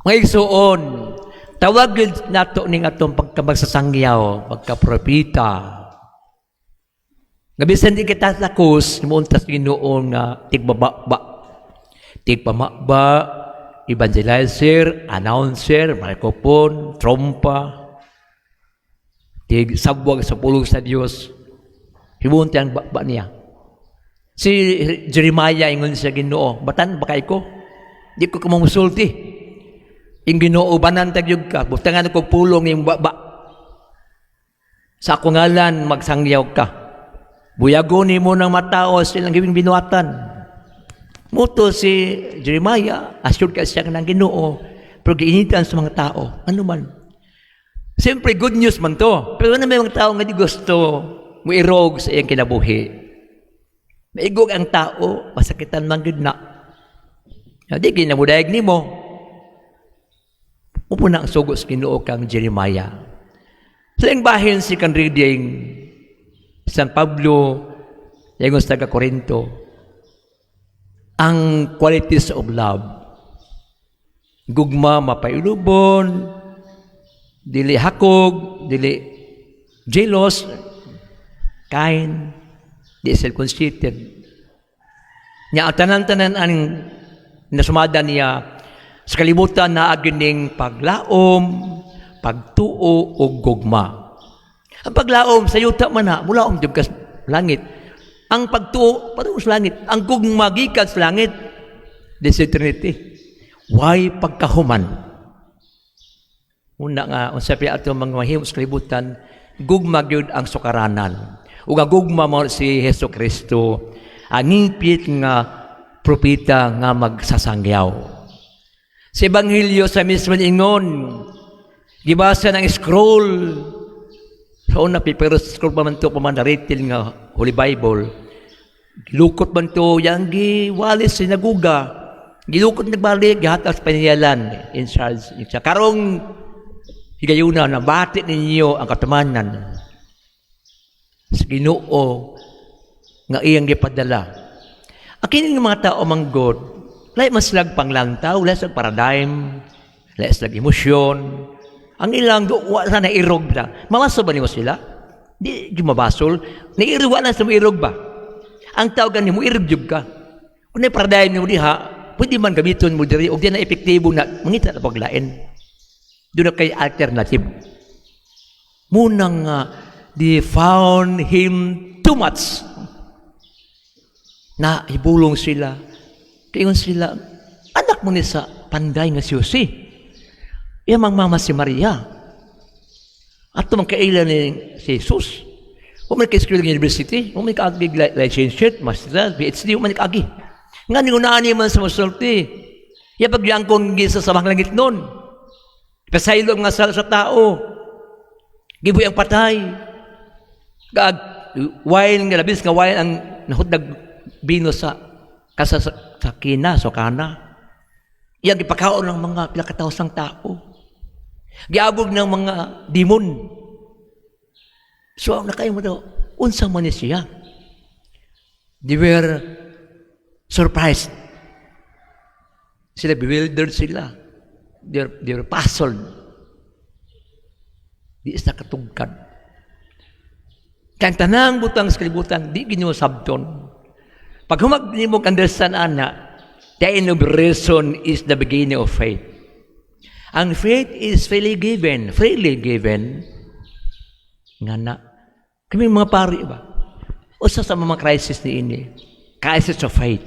Mga igsuon, tawag gyud nato ning atong pagkamagsasangyaw, pagkapropita. Nga bisan di kita lakos, muuntas Ginoo nga tigbababa, tigpamaba, evangelizer, announcer, microphone, trompa, tig sabwag sa pulong sa Dios. Himuon ang baba niya. Si Jeremiah, ingon sa Ginoo, "Batan ba kay ko? Di ko kumusulti." Ing Ginoo, "Banan tagyog ka, butangan ko pulong yung baba. Sa akong ngalan magsangyaw ka. Buyagon nimo ng matao silang gawing binuhatan." Muto si Jeremiah, assured ka siya ng Ginoo, pero giinitan sa mga tao. Ano man? Siyempre, good news man to. Pero ano, may mga tao nga di gusto muirog sa iyang kinabuhi. Maigog ang tao, masakitan man gud na. Di ginamudayag nimo. Upo na ang sugo sa Ginoo kang Jeremiah. Sa iyang bahin, second reading, San Pablo, ingon sa taga Corinto, ang qualities of love. Gugma mapailubon, dili hakog, dili jealous, kind, di self-conceited. Nya ang tanan-tanan ang nasumada niya sa kalibutan na ning paglaom, pagtuo o gugma. Ang paglaom sa yuta man na, mulaom jud ka sa langit. Ang pagtuo patungo sa langit. Ang gugma gikan sa langit. This eternity. Why pagkahuman? Una nga unsa pa ato mga mahimo sa kalibutan, gugma gyud ang sukaranan. Ug ang gugma mao si Hesus Kristo, ang ngipit nga propeta nga magsasangyaw. Sa Ebanghelyo sa mismo ingon, gibasa ng scroll. Sa una, pero scroll pa man to, pa man written nga Holy Bible. Gilukot man to, yang giwali sa sinaguga. Gilukot nagbalik, gihatag sa paniyalan in charge. Sa karong higayuna, nabati ninyo ang katumanan sa Ginoo nga iyang gipadala. Ang kining mga tao manggod, lahi man silag panglantaw, lahi silag paradigm, lahi silag emosyon. Ang ilang wa sa nairog na. Mabasol ba nimo sila? Di di mabasol. Nairog, wa na sa irog ba? Ang tao gani mo irog jud ka. Kung may paradigm nimo diha, pwede man gamiton mo diri og di na epektibo na mangita na paglain. Doon na kay alternative. Munang they found him too much. Na ibulong sila. Kaingon sila, "Anak mo ni sa panday nga si Jose. Iya mang mama si Maria. Ato man kaila ni si Jesus. Wa man kay school university, wa man kaagi licentiate, master, PhD, wa man kaagi. Nga ni unaan man sa musulti. Iya pagyangkon sa samang langit nun. Pasaylo nga sa tao. Gibuhi ang patay. Kag wine nga labis nga wine ang nahutdag bino sa kasa sa kina so kana. Iyang gipakaon ng mga pila ka sang tao. Giabog ng mga demon. So ang nakayo mo daw, unsa man ni siya? They were surprised. Sila, bewildered sila. They're puzzled. Di isa katugkad. Kaya ang tanang butang sa kalibutan, di ginoo sabton. Pag humag nimo understand ana, the end of reason is the beginning of faith. Ang faith is freely given, freely given. Nga na, kami mga pari ba? Usa sa mga crisis ni ini, crisis of faith.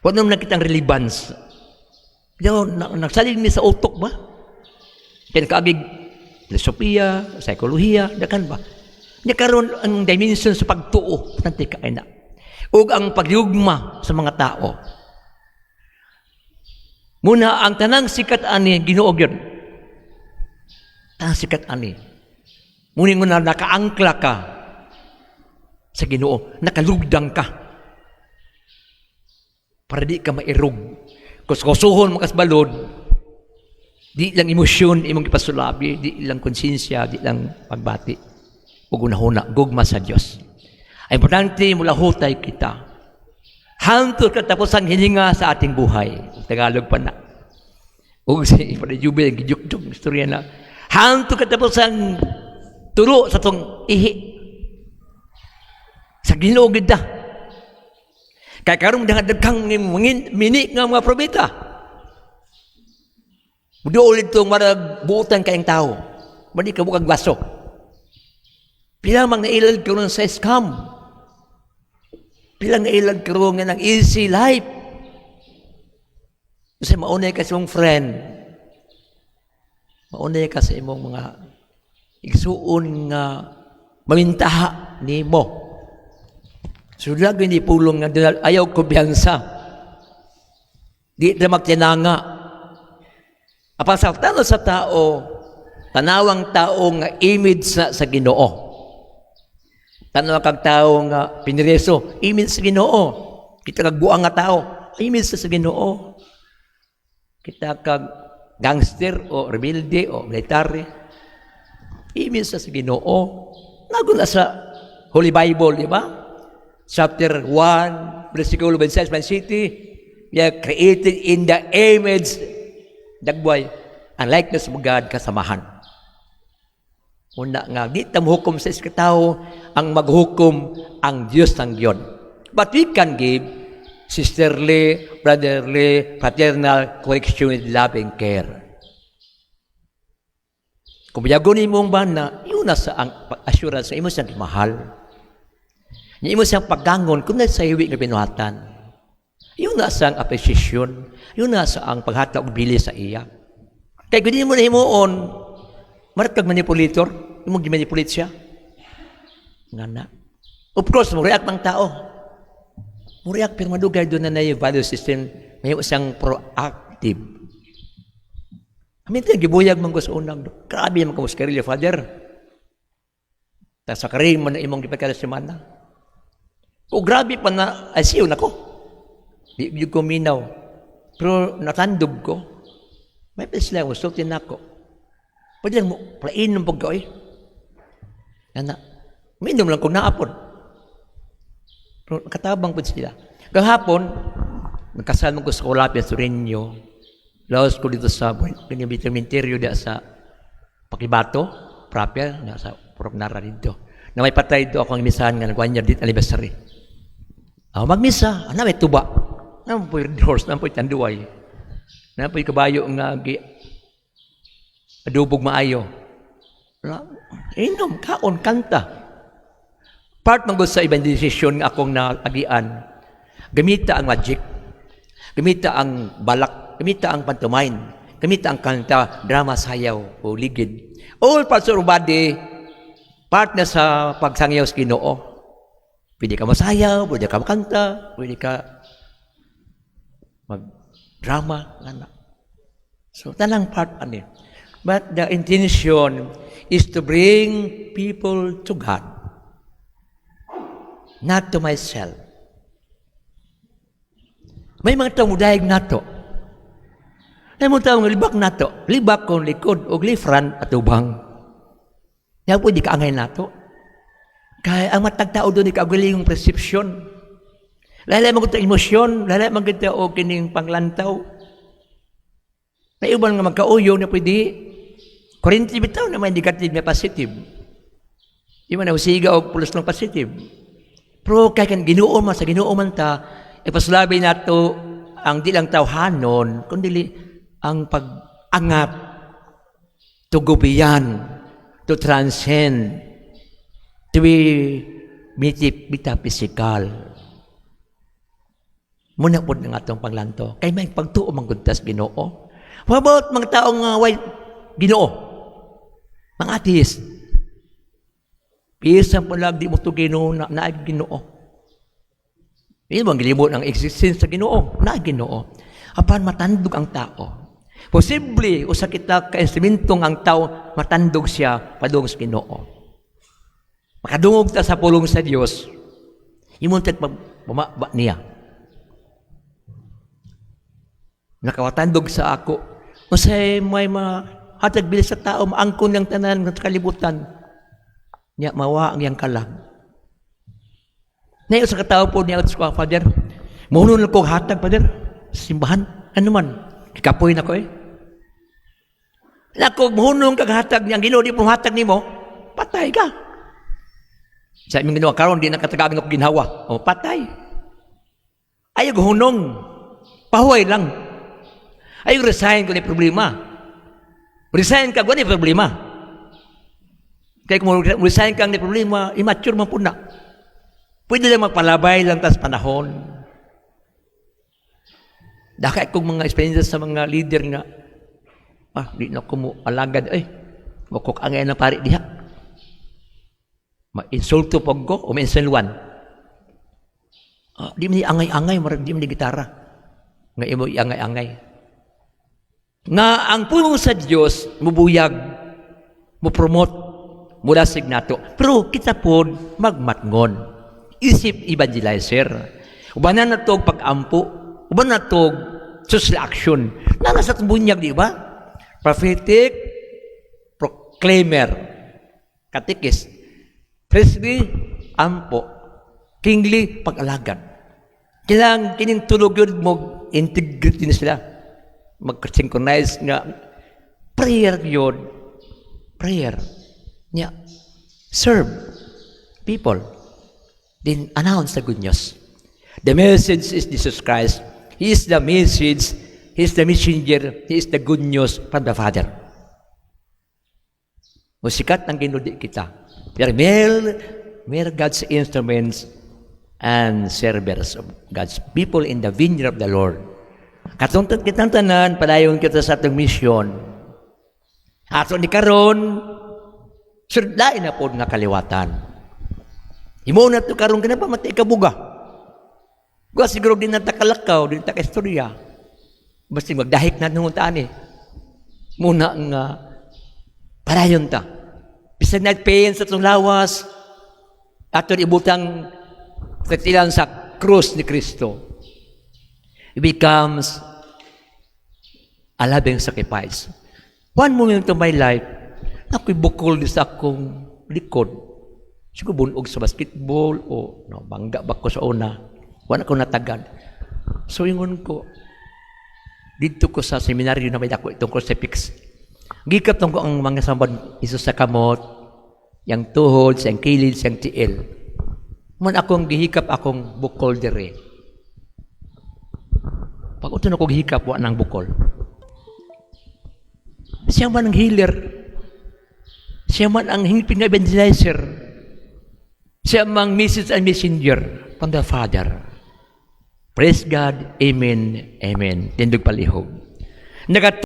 Wala naman nakita ang relevance. Yo, na, nagsalig ni sa utok ba? Kaya kaagig filosofiya, psikolohiya, dakan ba? Nya karon ang dimension sa pagtuo, importante ka na. Ug ang pagyugma sa mga tao. Muna ang tanang sikat ani Ginoo gyud. Tanang sikat ani. Muni mo na nakaangkla ka sa Ginoo, nakalugdang ka. Para di ka mairog. Kuskusuhon mo kas balod, di lang emosyon imong ipasulabi, di lang konsensya, di lang pagbati. Ug hunahuna, gugma sa Dios. Ang importante, mulahutay kita. Hangtod katapos ang hininga sa ating buhay. Tagalog pa na. Ug si Father Jubel, gijuk-juk istorya na. Hangtod katapusan tulo sa tong ihi. Sa Ginoo gid ta. Kay karon daghang mini nga mga propeta. Muduol itong marag buutan kayong tao. Madi ka bukag baso. Pila mang nailad karon sa scam. Pila nailad karon nga ng easy life. Kasi maunay ka sa imong friend. Maunay ka sa imong mga igsuon nga mamintaha nimo. So lagi hindi pulong nga ayaw kumpiyansa. Di na magtinanga. Apan sa tanaw sa tao, tanawang tao nga image sa Ginoo. Tanaw kag tao nga pinireso, image sa Ginoo. Kita kag buang nga tao, image sa Ginoo. Kita kag gangster o rebelde o military, image sa Ginoo. Nago na sa Holy Bible, di ba? Chapter 1, versikulo 26, City, we are created in the image, dagway, and likeness of God, kasamahan. Una nga, di ta hukom sa iska tao, ang maghukom ang Diyos ng Diyon. But we can give sisterly, brotherly, fraternal correction with love and care. Kung biyagon nimo ang bana, yun na sa ang assurance sa imo siyang mahal. Imo siyang paggangon kung na sa hiwi nga binuhatan. Yun na sa ang appreciation, yun na sa ang paghatag og bili sa iya. Kay kung di mo na himuon, marat kag manipulator, imo gimanipulate siya. Nga na. Of course, mo react ang tao. Mo react pero madugay doon na na yung value system, may siyang proactive. Amin tayo, gibuyag man ko sa unang. Grabe man ka mo, Father. Ta sa karing man na imong gipagkala semana. O grabe pa na, ay siyo nako. Di di ko minaw. Pero natandog ko. May pa sila, gusto nako. Pwede lang mo, plainom pag ko eh. Ana, minom lang kung naapon. Pero katabang po sila. Gahapon, nagkasal mo ko sa Kulapia, Sureño. Laos ko dito sa Cementerio di sa Pakibato, proper, na sa Purok Nara dito. Na may patay do akong imisahan nga nag 1 year dito anniversary. Ah, magmisa, ana may tuba. Na po horse, na po tanduay. Na po kabayo nga gi adubog maayo. Na, inom, kaon, kanta. Part man gud sa evangelization nga akong naagian. Gamita ang magic. Gamita ang balak, gamita ang pantomime, gamita ang kanta, drama, sayaw o ligid. All parts of our body part na sa pagsangyaw sa Ginoo. Pwede ka masayaw, pwede ka makanta, pwede ka mag-drama, ngana. So, tanang part ani. But the intention is to bring people to God, not to myself. May mga tao mudayeg nato. May mga tao nga libak nato. Libak kung likod o lifran at ubang. Yan po, di kaangay nato. Kaya ang matag tao doon, di kaguling perception. Lahi man kita emosyon, lahi man kita o kining panglantaw. Na iban nga magkauyo na pwede, kuryente bitaw na may negative na positive. Di man na usiga o pulos lang positive. Pero kay kan Ginoo man sa Ginoo man ta, ipasulabi nato ang di lang tawhanon, kundi ang pag-angat to go beyond, to transcend, to be metaphysical. Muna po ng atong paglanto. Kay may pagtuo man gud tas Ginoo. What about mga taong way Ginoo? Mga atheist. Bisan po lang di mo to Ginoo na naag Ginoo. Hindi mo ang gilimot ang existence sa Ginoo, na Ginoo. Apan matandog ang tao. Posible usa kita ka instrumentong ang tao matandog siya padung sa Ginoo. Makadungog ta sa pulong sa Dios. Imong tag pamaba niya. Nakawatandog sa ako. Unsay may mahatag bilis sa tao maangkon niyang tanan sa kalibutan. Nya mawa ang iyang kalag. Nayo sa katao po niya sa Father. Muno na kong hatag, Father. Simbahan. Ano man? Kikapoy na ko eh. Na kung hunong kag hatag niyang Ginoo di mo hatag nimo, patay ka. Sa imong Ginoo karon di na katagaag og ginhawa. O patay. Ayaw hunong. Pahuway lang. Ayaw resign kung may problema. Resign ka kung may problema. Kaya kung resign ka may problema, immature man po na. Pwede lang magpalabay lang tas panahon. Dako kong mga experience sa mga leader nga, "Ah, di na ko mo alagad, eh. Mukok angay na pari diha. Ma-insulto pag ko o ma-insulwan. Ah, di man ni angay-angay, marag di man ni gitara. Nga imo iangay-angay. Nga ang pulong sa Dios mubuyag, mo-promote, mula signato. Pero kita pod magmatngon. Isip evangelizer. Ubanan na to pag-ampo, uban na to social action. Nana sa bunyag, di ba? Prophetic proclaimer, catechist, priestly, ampo, kingly, pag-alagad. Kailangan kining tulog yun mo integrity na sila. Mag-synchronize nga prayer yun. Prayer. Nya, serve people. Then announce the good news. The message is Jesus Christ. He is the message. He is the messenger. He is the good news from the Father. Musikat ang ginudi kita. We are mere God's instruments and servers of God's people in the vineyard of the Lord. Katong kitang tanan, padayon kita sa atong misyon. Ato ni karon, sudlain na po nga kaliwatan. Imo na to karon kana pa matay kabuga. Gwa siguro din na ta kalakaw, din ta istorya. Basta magdahik na nung taan eh. Muna nga padayon ta. Bisag nagpain sa atong lawas, aton ibutang sa tilan sa krus ni Kristo. It becomes a loving sacrifice. One moment of my life, ako'y bukol di sa akong likod. Siguro bunog sa basketball o no, bangga ba ko sa una. Wala ko natagad. So ingon ko, dito ko sa seminaryo na may dako itong crucifix. Gikap tong ko ang mga sambad Isus sa kamot, yang tuhod, siyang kilid, siyang tiil. Man akong gihikap akong bukol dire. Pag uto na ko gihikap, wa nang bukol. Siya man ang healer. Siya man ang hingpin nga evangelizer. Siya mang message and messenger from the Father. Praise God. Amen. Amen. Tindog palihog. Nagat